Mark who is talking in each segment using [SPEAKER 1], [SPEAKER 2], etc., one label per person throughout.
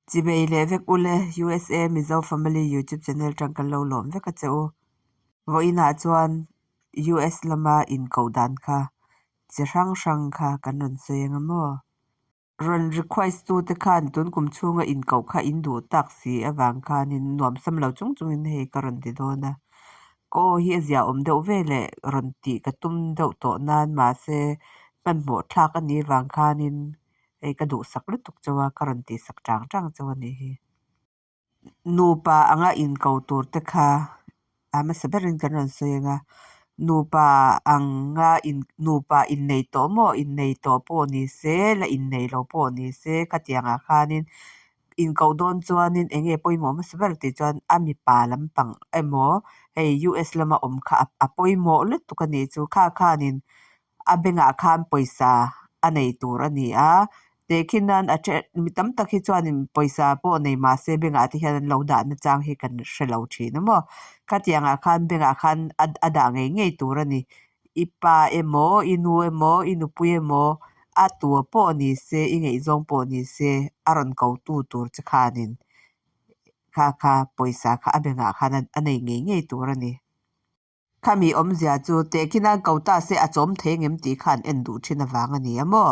[SPEAKER 1] Chibei leh vek ule USA Mizo Family YouTube channel tang kan lo lawm vek a che u. Vawiinah chuan US lama inkoh dan kha chi hrang hrang kha kan rawn sawi ang a maw? Rawn request tute khan tun kum chhunga inkoh kha in duh tak si avang khanin nuamsam lo chung chungin hei ka rawn ti dawn a. Ka aw hi a ziahawm deuh ve leh rawn tih ka tum deuh tawh nan mahse hmanhmawh thlak a nih vang khanin hei ka duhsak lutuk chauh a, ka rawn tihsak chang chang chauh a nih hi. Nupa anga inko tur te kha a hmasa berin kan rawn sawi ang a, nupa anga in nupa innei tawh maw innei tawh pawh ni se la innei lo pawh ni se khatiangah khanin inkoh dawn chuanin eng nge pawimawh hmasa ber tih chuan a mipa lampang emaw hei US lama awm kha a pawimawh lutuk a nih chu kha khanin A bengah khan pawisa a nei tur a ni a, tehkhin nan a then mi tam tak hi chuanin pawisa pawh nei mah se bengah te hian an lo dah na chang hi kan hre lo thin a maw. Khatiangah khan bengah khan a a dah ngei ngei tur a ni. I pa emaw i nu emaw i nupui emaw a tua pawh ni se i ngaihzawng pawh ni se a rawn ko tu tur che khanin kha kha pawisa kha a bengah khan a nei ngei ngei tur a ni. Khami awmzia chu tehkhin a ko ta se a chawm thei ngem tih kha an en duh thin avang a ni a maw?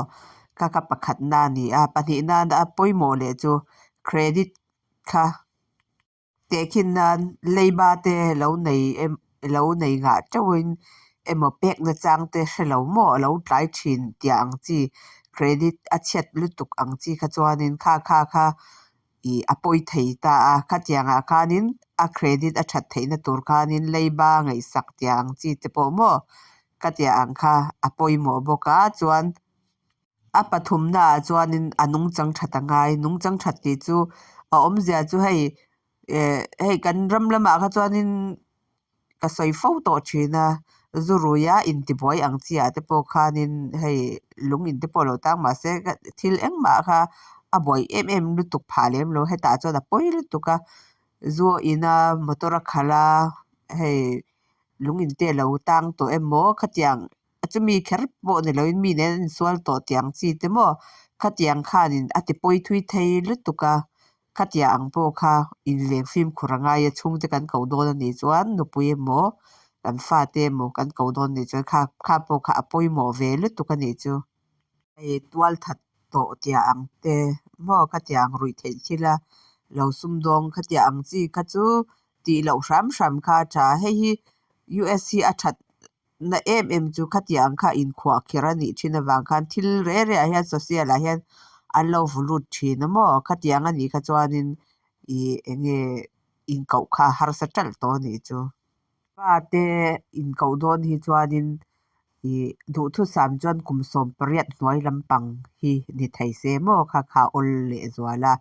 [SPEAKER 1] Kha kha pakhatna a ni a, pahnihna a pawimawh leh chu credit kha tehkhin nan leiba te lo nei em lo nei ngah teuhin emaw pek nachang te hre lo maw a lo tlai thin tih ang chi credit a chhiat lutuk ang chi kha chuanin kha kha kha ih a pawi thei ta a, khatiangah khanin a credit a that theihna tur khanin leiba ngaihsak tia ang chi te pawh maw khatiang ang kha a pawimawh bawk a, chuan a pathumnaah chuanin a nungchang that a ngai, nungchang that tih chu a awmzia chu hei eh hei kan ram lamah kha chuanin ka sawi fo tawh thin a, zu ruia intibuai ang chi ah te pawh khanin hei lung in te pawh lo tang mahse thil engmah kha a buai em em lutuk phah lem lo hetah chuan a pawi lutuk a zu a in a motor a khalh a hei lung in te a lo tang tawh emaw khatiang chumi kher pawh ni loin mi nen an insual tawh tih ang chi te maw khatiang khanin a ti pawi thui thei lutuk a Khatiang ang pawh kha inleng fimkhur a ngai a, chhungte kan ko dawn a nih chuan nupui emaw kan fate emaw kan ko dawn a nih chuan kha kha pawh kha a pawimawh ve lutuk a nih chu. Hei tual that tawh tia ang te maw khatiang ang ruih theih thil a lo sumdawng khatiang ang chi kha chu tih loh hram hram kha a tha. Hei hi US hi a that na em em chu khatiang ang kha inkhuah kher a nih thin avang khan thil reh reh ah hian social ah hian an lo vu lut thin a maw khatiang a nih kha chuanin ih eng nge inkoh kha a harsa ṭalh tawh a nih chu. Fate inkoh dawn hi chuanin ih duhthusam chuan kum 18 hnuai lampang hi ni thei se maw kha kha awl leh zual a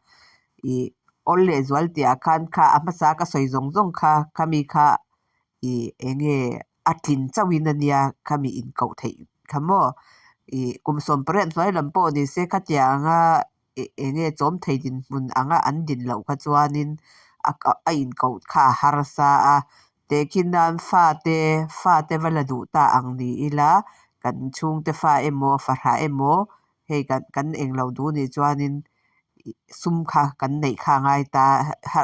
[SPEAKER 1] ih awl leh zual tih ah khan kha a hmasa ka sawi zawng zawng kha khami kha ih eng nge a tlin chauhin a nia khami inkoh theih kha maw ih kum 18 hnuai lam pawh ni se khatiang anga eng nge chawm thei dinhmun anga an din loh kha chuanin a a inkoh kha a harsa a tehkhin nan fate fate va la duh ta ang ni ila kan chhungte fa emaw fahrah emaw hei kan kan englo duh nih chuanin sum kha kan neih kha a ngai ta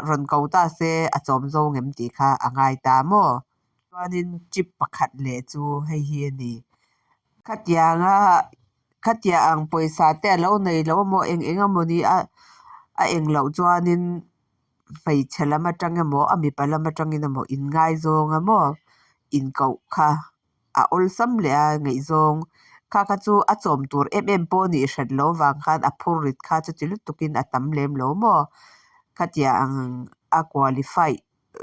[SPEAKER 1] rawn ko ta se a chawm zo ngem tih kha a ngai ta maw? Chuanin chip pakhat leh chu hei hi a ni. Khatianga khatiang ang pawisa te a lo nei lo emaw eng eng emaw ni a a eng loh chuanin hmeichhe lam atang emaw a mipa lam atangin emaw inngaizawng emaw inkoh kha a awlsam leh a ngaihzawng kha kha chu a chawm tur em em pawh nih hret loh avang khan a phur rit kha chuti lutukin a tam lem lo maw? Khatiang ang a qualify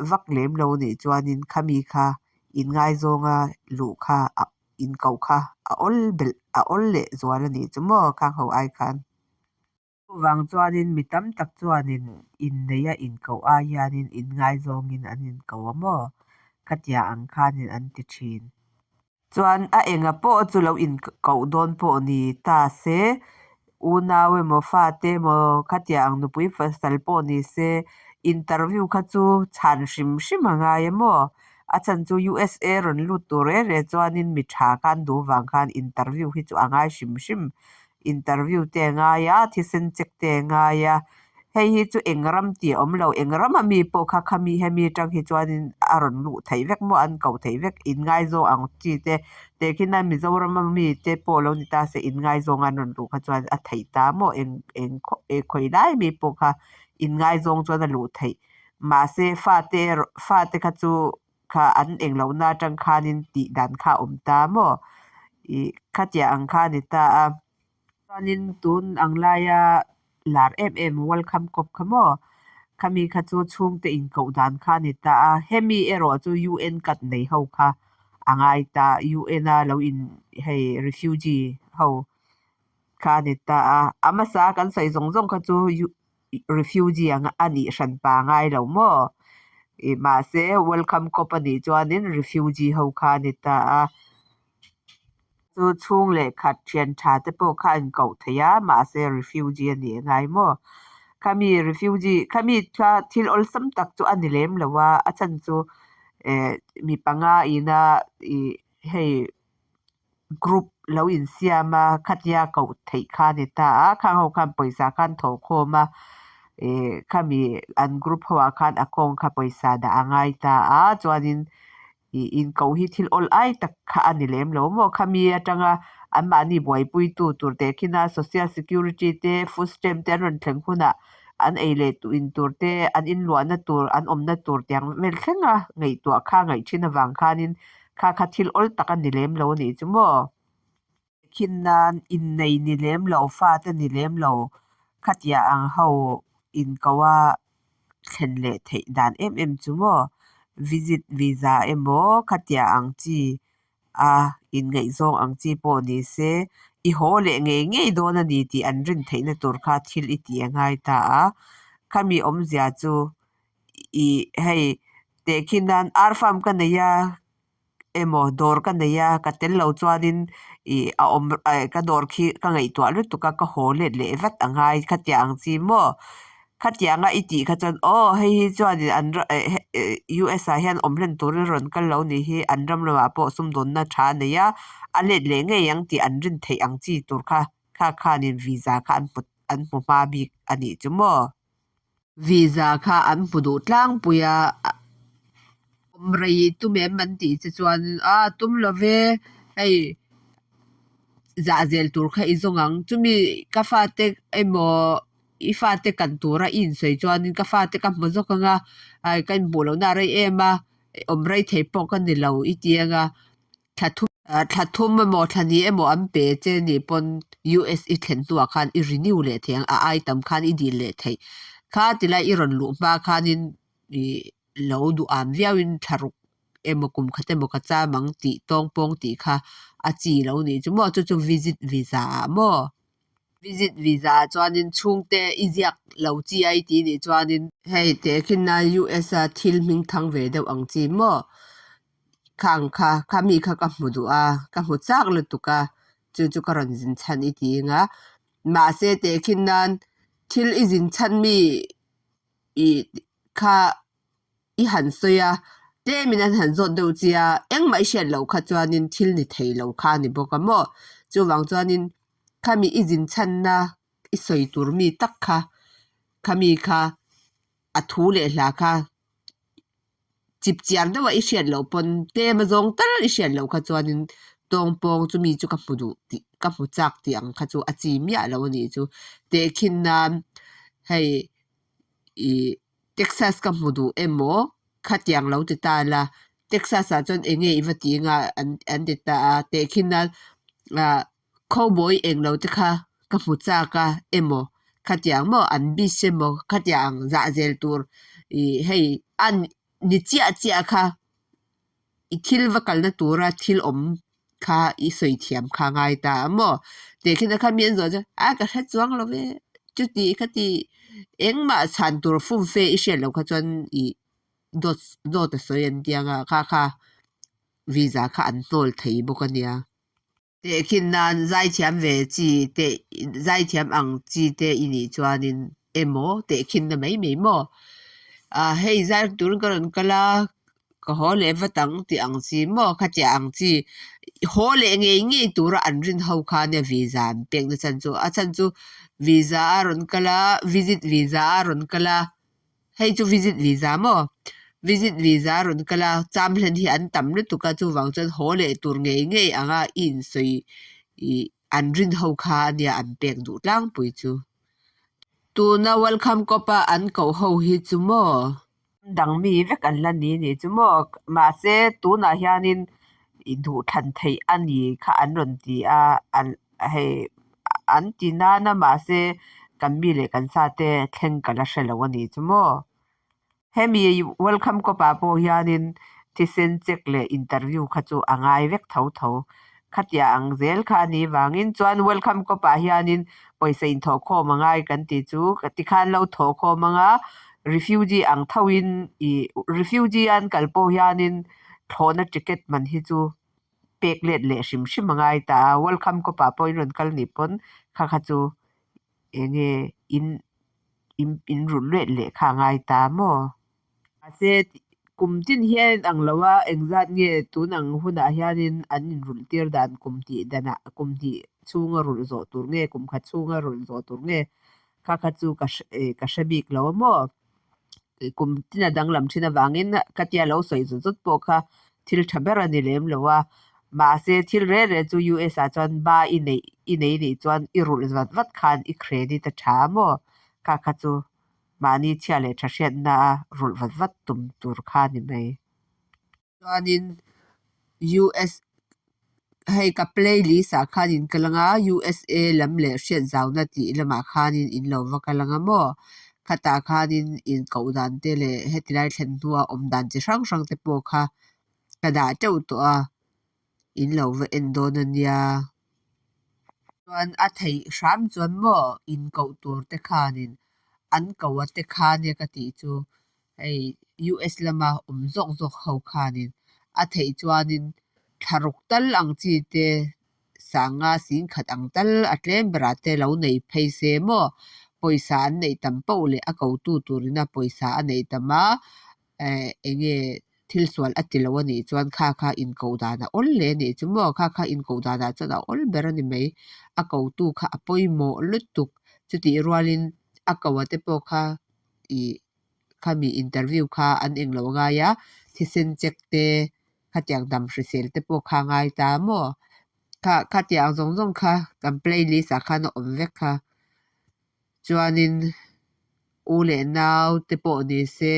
[SPEAKER 1] vak lem lo nih chuanin khami kha inngaizawng a luh kha a inkoh kha a awl belh a awl leh zual a nih chu maw khang ho ai khan. Chuvang chuanin mi tam tak chuanin inneih a inkoh ai hianin inngaizawngin an inko a maw? Khatiang ang khanin an ti thin. Chuan a enga pawh chu lo inkoh dawn pawh ni ta se, unau emaw fate emaw khatiang ang nupui pasal pawh ni se, interview kha chu chhan hrim hrim a ngai a maw? A chhan chu USA rawn lut tur reh reh chuanin mi tha khan duh vang khan interview hi chu a ngai hrim hrim. Interview te a ngai a, thisen check te a ngai a, Hei hi chu eng ram tih a awm lo eng rama mi pawh kha khami hemi atang hi chuanin a rawn luh theih vek maw an koh theih vek inngaizawng ang chi te tehkhin a Mizoram a mi te pawh lo ni ta se inngaizawng an rawn luh kha chuan a theih ta maw eng eng khaw khawi lai mi pawh kha inngaizawng chuan a luh theih mahse fate erawh fate kha chu kha an eng lohna atang khanin tih dan kha a awm ta maw ih khatiang ang kha a ni ta a. Chuanin tun ang laia lar em em welcome corp kha maw khami kha chu chhungte inkoh dan kha a ni ta a hemi erawh chu un card nei ho kha a ngai ta un a lo in hei refugee ho kha a ni ta a a hmasa kan sawi zawng zawng kha chu refugee ang a nih hran pa ngai lo maw ih mahse welcome corp a nih chuanin refugee ho kha a ni ta a. Chu chhung leh khat thian tha te pawh kha a inkoh theih a mahse refugee a nih ngai maw khami refugee khami kha thil awlsam tak chu a ni lem lo a a chhan chu eh mi panga ina ih hei group lo insiam a khatia koh theih kha a ni ta a khang ho khan pawisa kha an thawh khawm a ih khami an group ho ah khan account kha pawisa dah a ngai ta a chuanin. Ih inkoh hi thil awl ai tak kha a ni lem lo maw khami atanga anmahni buaipuitu tur teh khin a social security te food stamp te an rawn thleng hunah an ei leh in tur te an inluahna tur an awmna tur tiang vel thleng a ngaihtuah kha ngaih thin avang khanin kha kha thil awl tak a ni lem lo a nih chu maw. Khin nan innei ni lem lo fate ni lem lo khatia ang ho inkoh a thlen leh theih dan em em chu maw visit visa emaw khatia ang chi a inngaihzawng ang chi pawh ni se i haw leh ngei ngei dawn a ni tih an rin theihna tur kha thil i tih a ngai ta a khami awmzia chu ih hei tehkhin nan ar farm ka nei a. emaw dawr ka nei a ka tel lo chuanin ih a awm ka dawr khi ka ngaihtuah lutuk a ka haw let leh vat a ngai khatiang ang chi maw khatianga i tih kha chuan aw hei hi chuanin an U_S ah hian awm hlen turin rawn kal lo nih hi an ram lamah pawh sumdawnna tha a nei a a let leh ngei ang tih an rin theih ang chi tur kha kha khanin visa kha an hmu an hmu hma bik a nih chu maw. Visa kha an hmu duh tlangpui a, awm rei tum em an tih che chuan a tum lo ve hei zahzel tur kha i zawng ang chumi ka fate emaw i fate kan tura i insawi chuanin ka fate ka hmu zawk ang a ka inhmuh lohna a rei em a awm rei thei pawh ka ni lo i ti ang a. Thla thum thla thum emaw thla hnih emaw an pe che nih pawn US i thlen hnuah khan i renew leh thei ang a ai tam khan i dil leh theih. Kha tilai i rawn luh hma khanin ih lo duh am viauin thla ruk emaw kum khat emaw ka cham ang tih tawng pawng tih kha a chi lo nih chu maw chu chu visit visa ah maw. Visit visa ah chuanin chhungte i ziak lo chi a i tih nih chuanin. Hei tehkhin a US a thil hming thang ve deuh ang chi maw. Khang kha kha mi kha ka hmu duh a ka hmu chak lutuk a chu chu ka rawn zin chhan i ti eng a mahse tehkhin nan thil i zin chhan mi ih kha i han sawi a tlemin an han zawt deuh chi a engmah i hriat loh kha chuanin thil ni thei lo kha a ni bawk a maw chuvang chuanin khami i zin chhanna i sawi tur mi tak kha khami kha a thu leh hla kha. Chip chiar deuha i hriat loh pawn tlem a zawng tal i hriat loh kha chuanin tawng pawng chumi chu ka hmu duh tih ka hmu chak tih ang kha chu a chi miah lo a nih chu. Tehkhin nan hei ih Texas ka hmu duh emaw khatiang lo ti ta la Texas ah chuan eng nge i va tih anga an an ti ta a tehkhin nan ah Cowboy eng lo te kha ka hmu chak a emaw khatiang maw an beach emaw khatiang ang zah zel tur ih hei a ni chiah chiah kha i thil va kalna tura thil awm kha i sawi thiam kha a ngai ta a maw tehkhin a kha mi an zawh chuan a ka hre chuang lo ve chuti khati engmah chhan tur fumfe i hriat loh kha chuan ih dawt dawt a sawi an tia nga kha kha visa kha an hnawl thei bawk a nia. Tehkhin nan zaithiam ve chi te zaithiam ang chi te i nih chuanin emaw tehkhin na mai mai maw? Ah hei zai turin ka rawn kal a ka haw leh vat ang tih ang chi maw khatiah ang chi haw leh ngei ngei tura an rin ho kha nia visa an pek na chhan chu a chhan chu. Visa a rawn kal a visit visa a rawn kal a hei chu visit visa maw visit visa a rawn kal a cham hlen hi an tam lutuk a chuvang chuan haw leh tur ngei ngei anga i insawi ih an rin ho kha ania an pek duh tlangpui chu. Tuna welcome cop a an koh ho hi chu maw. Dang mi vek an la ni nih chu maw mahse tunah hianin i duh thlan theih a ni kha an rawn ti a an hei an ti nana mahse kan mi leh kan sa te thleng ka la hre lo a nih chu maw. Hemi welcome cop ah pawh hianin thisen check leh interview kha chu a ngai vek tho tho. Khatia ang zel kha a nih vangin chuan welcome cop ah hianin pawisa inthawhkhawm a ngai kan tih chu tikhan lo thawhkhawm anga refugee ang thoin ih refugee an kal pawh hianin thlawhna ticket man hi chu pek let leh hrim hrim a ngai ta a welcome cop ah pawh in rawn kal nih pawn kha kha chu enge in in rulh let leh kha a ngai ta maw. Mahse kum tin hian a inang lo a engzat nge tun ang hunah hianin an inrulh tir dan kum hnih danah kum hnih chhunga rulh zawh tur nge kum khat chhunga rulh zawh tur nge kha kha chu ka ka hre bik lo a maw. Kum tin a danglam thin avangin khatia lo sawi zut zut pawh kha thil tha ber a ni lem lo a. Mahse thil reh reh chu US ah chuan ba i neih i nei nih chuan i rulh vat vat khan i credit a tha a maw kha kha chu mahni chhia leh tha hriatna a rulh vat vat tum tur kha a ni mai. Chuanin US hei ka playlist ah khan in kal anga USA lam leh hriat zauna tih lamah khanin in lo va kal anga maw khatah khanin inkoh dan te leh heti lai thlen hnua awm dan chi hrang hrang te pawh kha ka dah teuh tawh a in lo va en dawn a nia. Chuan a theih hram chuan maw inkoh tur te khanin an koh a te kha nia ka tih chu hei US lama awm zawk zawk ho khanin a theih chuanin thla ruk tal ang chi te sanga singkhat ang tal a tlem berah te lo nei phei se maw pawisa an neih tam poh leh a kotu turina pawisa a neih tam a eh enge thil sual a ti lo a nih chuan kha kha inkoh dan a awl hle a nih chu maw kha kha inkoh danah chuan a awl ber a ni mai a kotu kha a pawimawh lutuk chutih rualin a koh a te pawh kha ih khami interview kha an englo a ngai a thisen check te khatiang dam hrisel te pawh kha a ngai ta maw kha khatiang zawng zawng kha kan playlist ah khan a awm vek kha chuanin u leh nau te pawh ni se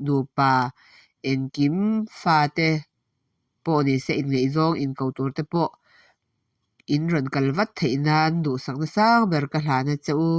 [SPEAKER 1] nupa engkim fa te pawh ni se inngaihzawng inko tur te pawh in rawn kal vat theih nan duhsak na sang ber ka hlan a che u.